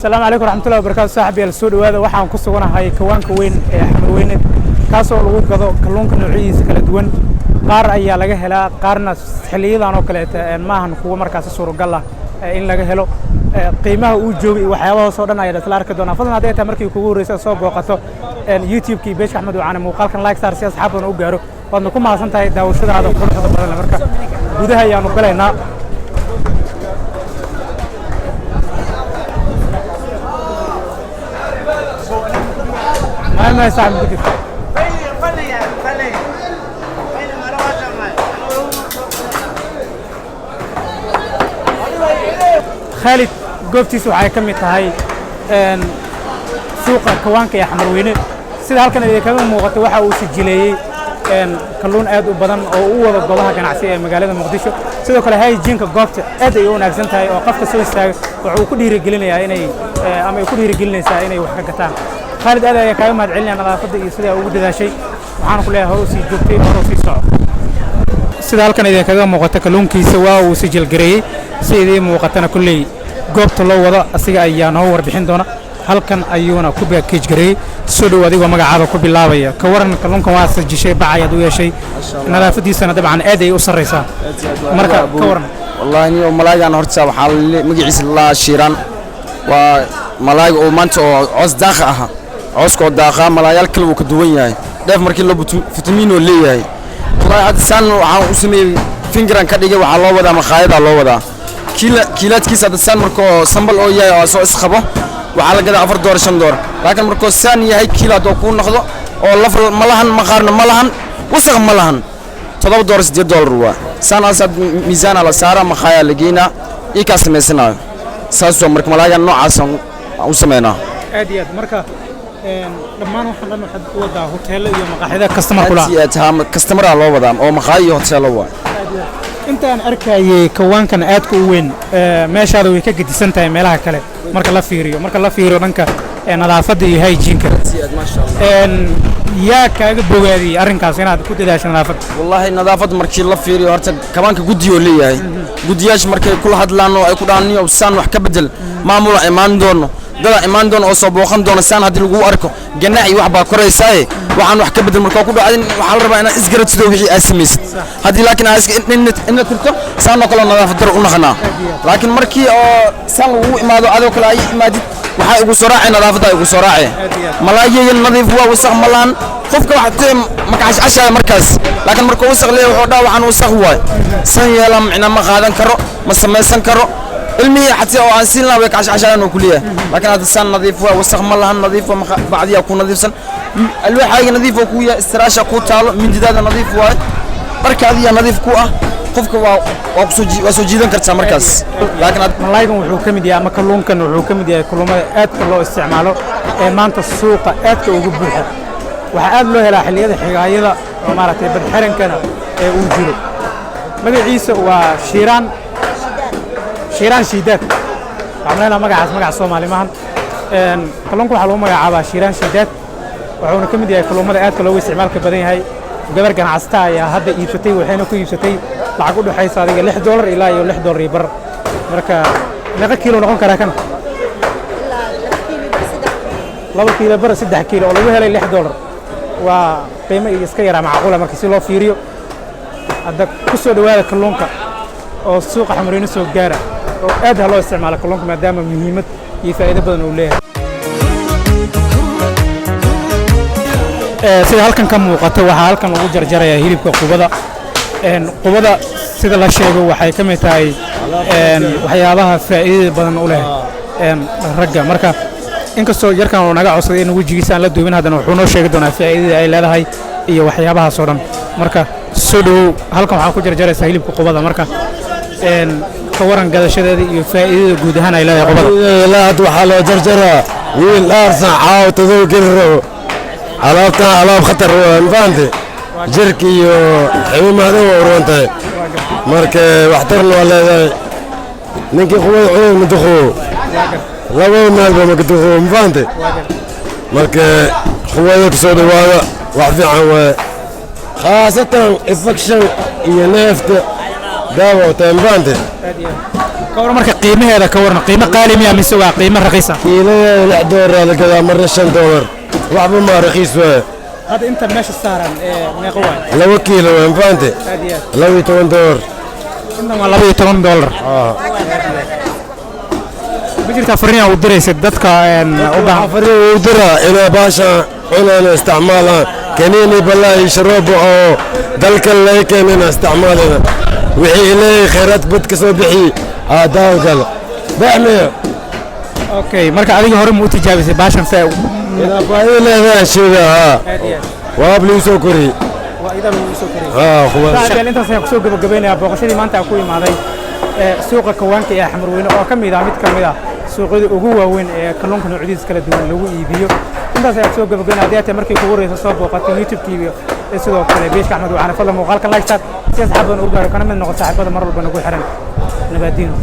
Asalaamu calaykum waraxmatullahi wabarakatu. Saaxiib yaal, soo dhowaada. Waxaan ku suganahay kawaanka weyn ee Xamarweyne, kaasoo lagu gado kalluunka noocyadiisa kala duwan. Qaar ayaa laga helaa, qaarna xilliyadan oo kaleeta maahan kuwo markaasi suuragal ah in laga helo. Qiimaha uu joogay iyo waxyaabahaas oo dhan ayaa isla arki doonaa. Fadlan, hadday tahay markii kugu horreysa soo booqato YouTube-kii page-ka Axmed Wacaane, muuqaalkan like saar si asxaab badan u gaaro. Waadna ku mahadsan tahay daawashadaada quruxda badan leh. Marka gudaha ayaanu galaynaa. Ma saaxib ku jirto. Khaalid goobtiisa waxay ka mid tahay suuqa kawaanka ee Xamarweyne. Sida halkan idinkaga muuqato, waxa uu sijileeyey kalluun aad u badan oo u wada goobaha ganacsi ee magaalada Muqdisho. Sidoo kale hygiene-ka goobta aad ay u wanaagsan tahay, oo qofka soo istaaga wuxuu ku dhiirigelinayaa inay ama ay ku dhiirigelinaysaa inay wax ka gataan. Khaalid, aad ayaan kaaga mahad celinaya nadaafadda iyo sida ugu dadaashay. Waxaan ku leeyahay hore u sii joogtay, hore u sii soco. Sida halkan idinkaga muuqata, kalluunkiisa waa uu sijilgareeyey. Si idiin muuqatana, kulley goobta loo wado asiga ayaa noo warbixin doona. Halkan ayuuna ku package gareeyey. Soo dhow, adigoo magacaada ku bilaabaya, ka waran kalluunkan? Waa sajishay, bac ayaad u yeeshay, nadaafadiisana dabcan aad ay u sarraysaa. Marka ka waran? Wallahi niyo, malaagaan horta waxaa magaciisa la Shiiraan. Waa malaayga oo maanta oo coos daaqa aha, cooska oo daaqa malaayaal kale wuu ka duwan yahay. Dheef markii la fitamiin oo leeyahay. Wallahi hadda saan waxaan u sameeyey, fingeran ka dhigay. Waxaa loo wadaa makhaayada loo wadaa. Kiila kiilaadkiisa hadda saan markoo sambal oo yahay oo soo isqabo, waxaa la gadaa $4, $5. Laakiin markoo saan yahay, kiilaad oo kuu noqdo oo laf ma lahan, maqaarna ma lahan, wasaq ma lahan, $7, $8 waa saan. Asaad miisaana la saaraa, makhaaya la geynaa, ii kaa samaysanaayo. Saas waa. Marka malaagan noocaas aan u sameynaa. Aad iyo aad. Marka dhammaan waxaan dhan waxaad u wadaa hoteello iyo maqaaxida customer kula? Aad iyo aad, haa, customer-aa loo wadaa oo makhaaya iyo hoteelo waa. Intaan arkayay kawaankan aadka u weyn, meeshaada way ka gedisan tahay meelaha kale marka la fiiriyo dhanka nadaafadda iyo hygiene-ka. Yaa kaaga bogaadiyey arrinkaas inaad ku dadaasho nadaafadda? Wallaahi nadaafad markii la fiiriyo, horta kabaanka guddi oo leeyahay. Guddiyaasha markay kula hadlaan oo ay ku dhahaan, "Niyow, saan wax ka bedel, maamula imaan doono, dada imaan doono oo soo booqan doono, saan haddii lagu arko ganaac iyo wax baa koraysaaye, waxaan wax ka bedel." Markaa ku dhacdin, waxaa la rabaa inaad isgaratid oo wixii aad samaysid. Haddii laakiin aad iska ina tirto, saan oo kale oo nadaafad daro u naqanaa. Laakiin markii oo saan lagugu imaado, adoo kale ay imaadid, waxaa igu soo raacay nadaafadda igu soo raacay. Malaayayga nadiif waa, wasaq ma lahan. Qofka wax tee makacashcashaya markaas. Laakiin markuu wasaq leeyahay, wuxuu dhaha, "Waxaan wasaq waay, san yeela micna ma qaadan karo, ma samaysan karo." Ilmihii xataa oo aan siin lahaa way kacashcashayaan oo kuleeyahay. Laakiin hadda saan nadiif waa, wasaq ma lahan, nadiif waa, bacdiyaa ku nadiifsan, alwaaxaaga nadiif oo kuu yahay, istiraasha kuu taalo, mindidaada nadiif waay, dharkaadiyaa nadiif ku ah. Qofka waa kusoo waa soo jiidan kartaa markaas. Laakiin malaygan wuxuu ka mid yahay ama kalluunkan wuxuu ka mid yahay kalluumada aadka loo isticmaalo ee maanta suuqa aadka ugu buuxa. Waxaa aad loo helaa xilliyada xigaayada oo maaragtay badxirankana ee uu jiro. Magaciisa waa Shiiraan, Shiiraan Shiidaad. Waxaan maleynayaa magacaas magac Soomaali maahan. Kalluunka waxaa lagu magacaabaa Shiiraan Shiidaad, wuxuuna ka mid yahay kalluumada aadka loogu isticmaalka badan yahay. Gabar ganacsata ayaa hadda iibsatay, waxayna ku iibsatay lacag u dhexaysa adiga $6 ilaa iyo $6.50. Marka meeqa kiilo noqon karaa kan? 2.5 kiilo, 3 kiilo oo lagu helay $6 waa qiimo iyo iska yaraa macquula marka si loo fiiriyo. Hadda ku soo dhowaada kalluunka oo suuqa Xamarweyne soo gaara, oo aad ha loo isticmaalo kalluunka, maadaama muhiimad iyo faa'iido badan uu leeyahay. Sida halkan ka muuqata, waxaa halkan lagu jarjarayaa hilibka qubada. Qubada sida la sheego waxay ka mid tahay waxyaabaha faa'iidada badan u leh ragga. Marka inkastoo yarkan uu naga codsaday in wejigiisa aan la duubin, haddana wuxuu noo sheegi doonaa faa'iidada ay leedahay iyo waxyaabahaas oo dhan. Marka soo dhowow. Halkan waxaa ku jarjaraysaa hilibka qubada. Marka ka waran gadashadeeda iyo faa'iidada guud ahaan ay leedahay qubada? Ilaa hadda waxaa loo jarjaraa wiil dhaarsan caawa 7 geli rabo. Alaabtan alaab khatar waa, ma fahante? Jirka iyo xibimaha dhan waa uroon tahay. Marka waxtarna waa leedahay. Ninkii qubada cunay ma duqoobo, labada maalba ma duqoobo, ma fahante? Marka qubada kusoo dhawaada, wax fiican waaye, khaasatan infection iyo neefta daawa u tahay, ma fahante? Aad iyo aad. Ka waran marka qiimaheeda, ka waran qiimo qaali miya mise waa qiimo raqiisa? Kiilada $6 la gadaa, marna $5, waxba maa, raqiis waaye. Hadda inta meesha saaran ee meeqa waay? 2 kiilo waay, ma fahante? Aad iyo aad. $12. Intan waa $12. Ma jirtaa fariin aad u diraysid dadka u baahan? Fariin u dira inay baasha cunaan oo isticmaalaan kaniini balaa iyo sharoobo oo dalkan laga keenay inaan isticmaalina. Wixii Ilaahay khayraad bad ka soo bixiyey aa daawo gala baxmiyo. Okay, marka adiga hore ma u tijaabisay baashan fee? Inaa faa'iido leedahay sheega, haa. Aad iyo aad. Waab lagu soo koriyey. Waa idaa lagu soo koriyey. Haa, khubaar. Saaxiibayaal, intaas ayaan kusoo gabagabeynayaa booqashadii maanta aan ku imaaday ee suuqa kawaanka ee Xamarweyne, oo ka mid ah mid ka mid ah suuqyada ugu waaweyn ee kalluunka noocyadiisa kala duwan lagu iibiyo. Intaas ayaan kusoo gabagabeynaya. Haddii aad tahay markii kugu horeysa soo booqatay YouTube TV ee sidoo kale page-ka Axmed Wacane, fadlan muuqaalkan like saar si asxaab badan u gaaro, kana mid noqo saaxiibada mar walba nagu xiran. Nabaadiino.